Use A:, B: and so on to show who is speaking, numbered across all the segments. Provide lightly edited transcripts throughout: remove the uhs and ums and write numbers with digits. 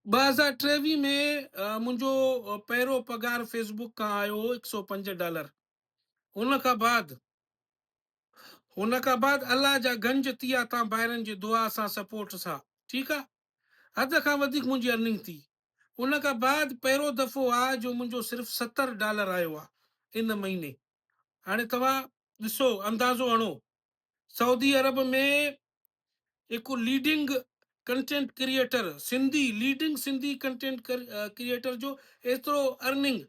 A: 2023 ۾ منهنجو پهريون پگهار فيس بڪ کان آيو هو 105 ڊالر. ان کان بعد ان کان بعد الله جا گنج ٿيا تان ڀائرن جي دعا سان سپورٽ سان ٺيڪ آ حد کان وڌيڪ منهنجي ارننگ ٿي. ان کان بعد پهريون دفعو آ جو منهنجو صرف 70 ڊالر آيو آ ان مهيني. هاڻي توهان ڏسو اندازو هڻو سعودي عرب ۾ هڪ leading content creator Sindhi leading Sindhi content creator جو ايترو ارننگ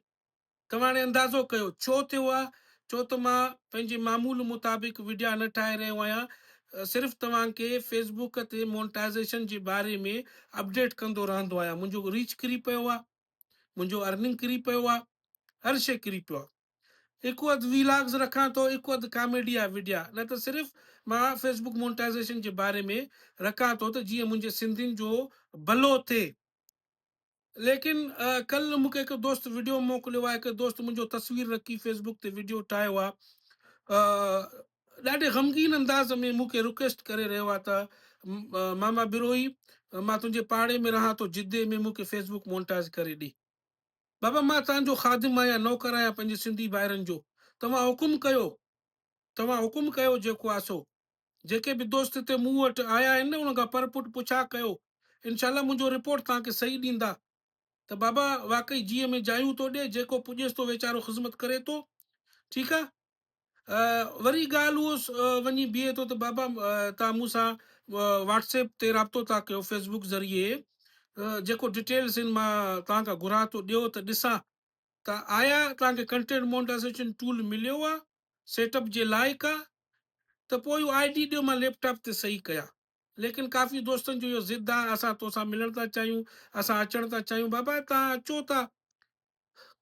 A: توهان هاڻي اندازو ڪيو ڇو ٿيو آ ڇو ته مان پنهنجي معمول مطابق وڊيا نه ٺاهي رهيو آهيان صرف توهان کي فيس بڪ تي مونٽائزيشن جي باري ۾ اپڊيٽ ڪندو رهندو آهيان منهنجو ريچ ڪري پيو آ منهنجو ارننگ ڪري پيو آ هر شي ڪري پيو آ هڪ اڌ ويلاگز رکان ٿو هڪ اڌ ڪاميڊي آ وڊيا نه ته صرف مان فيس بڪ مونٽائزيشن جي باري ۾ رکان ٿو ته جيئن منهنجي سنڌين جو ڀلو ٿئي ليڪن ڪل مون کي هڪ دوست وڊيو موڪليو آ هڪ دوست منهنجو تصوير رکي فيس بڪ تي وڊيو ٺاهيو آ ڏاڍي غمگين انداز ۾ مون کي رڪويسٽ ڪري رهيو آ ته ماما بروهي مان تنهنجي پاڙي ۾ رهان ٿو جدي ۾ مون کي فيس بڪ مونٽائز ڪري ڏي بابا مان توهان جو خادم آهيان، نوڪر آهيان پنهنجي سنڌي ڀائرن جو، توهان حڪم ڪيو، توهان حڪم ڪيو جيڪو آهي سو. جيڪي به دوست هتي مون وٽ آيا آهن نه انهن کان پر پٽ پڇا ڪيو، انشاء الله منهنجو رپورٽ توهان کي صحيح ڏيندا ته بابا واقعي جيء ۾ جايون ٿو ڏي، جيڪو پڄيس ٿو ويچارو خذمت ڪري ٿو، ٺيڪ آهي. وري ڳالهه اهو وڃي بيهي ٿو ته بابا توهان مون سان واٽس ايپ تي رابطو ٿا ڪيو فيس بڪ ذريعي جيڪو ڊيٽيلز آهن مان توهان کان گهران ٿو ڏيو ته ڏسان ته آيا توهان کي ڪنٽينٽ مونٽائزيشن ٽول مليو آ سيٽ اپ جي لائق آ ته پوء اهو I D ڏيو مان ليپ ٽاپ تي صحيح ڪيان ليڪن ڪافي دوستن جو اهو ضد آ اسان توسان ملڻ ٿا چاهيون اسان اچڻ ٿا چاهيون بابا توهان اچو ٿا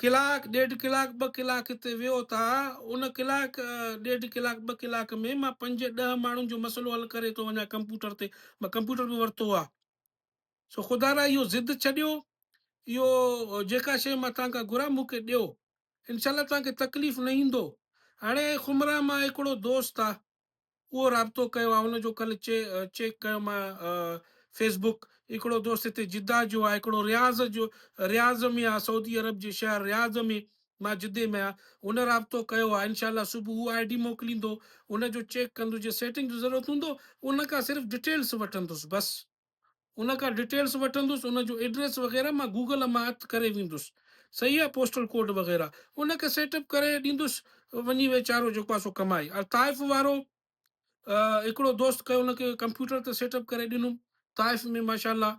A: ڪلاڪ، ڏيڍ ڪلاڪ، ٻه ڪلاڪ هتي ويهو ٿا، ان ڪلاڪ، ڏيڍ ڪلاڪ، ٻه ڪلاڪ ۾ مان پنج ڏهه ماڻهن جو مسئلو حل ڪري ٿو وڃان ڪمپيوٽر تي، مان ڪمپيوٽر به ورتو آ. سو خدارا اهو ضد ڇڏيو، اهو جيڪا شيء مان توهان کان گهران مون کي ڏيو، انشاء الله توهان کي تڪليف نه ايندو. هاڻي خمران مان هڪڙو دوست آ، اهو رابطو ڪيو آ ان جو ڪل چيڪ ڪيو مان فيس بڪ هڪڙو دوست هتي جده جو آ هڪڙو رياض جو رياض ۾ آ سعودي عرب جي شهر رياض ۾ مان جدي ۾ آ ان رابطو ڪيو آ انشاء الله صبح هو I D موڪليندو ان جو چيڪ ڪندس جي سيٽنگ جو ضرورت هوندو ان کان صرف ڊٽيلس وٺندس بس. ان کان ڊيٽيلس وٺندس ان جو ايڊريس وغيره مان گوگل مان هٿ ڪري ويندس صحيح آ پوسٽل ڪوڊ وغيره ان کي سيٽ اپ ڪري ڏيندس وڃي ويچارو جيڪو آ سو ڪمائي ار طائف وارو هڪڙو دوست ڪيو ان کي ڪمپيوٽر تي سيٽ اپ ڪري ڏنم طائف ۾ ماشاءالله.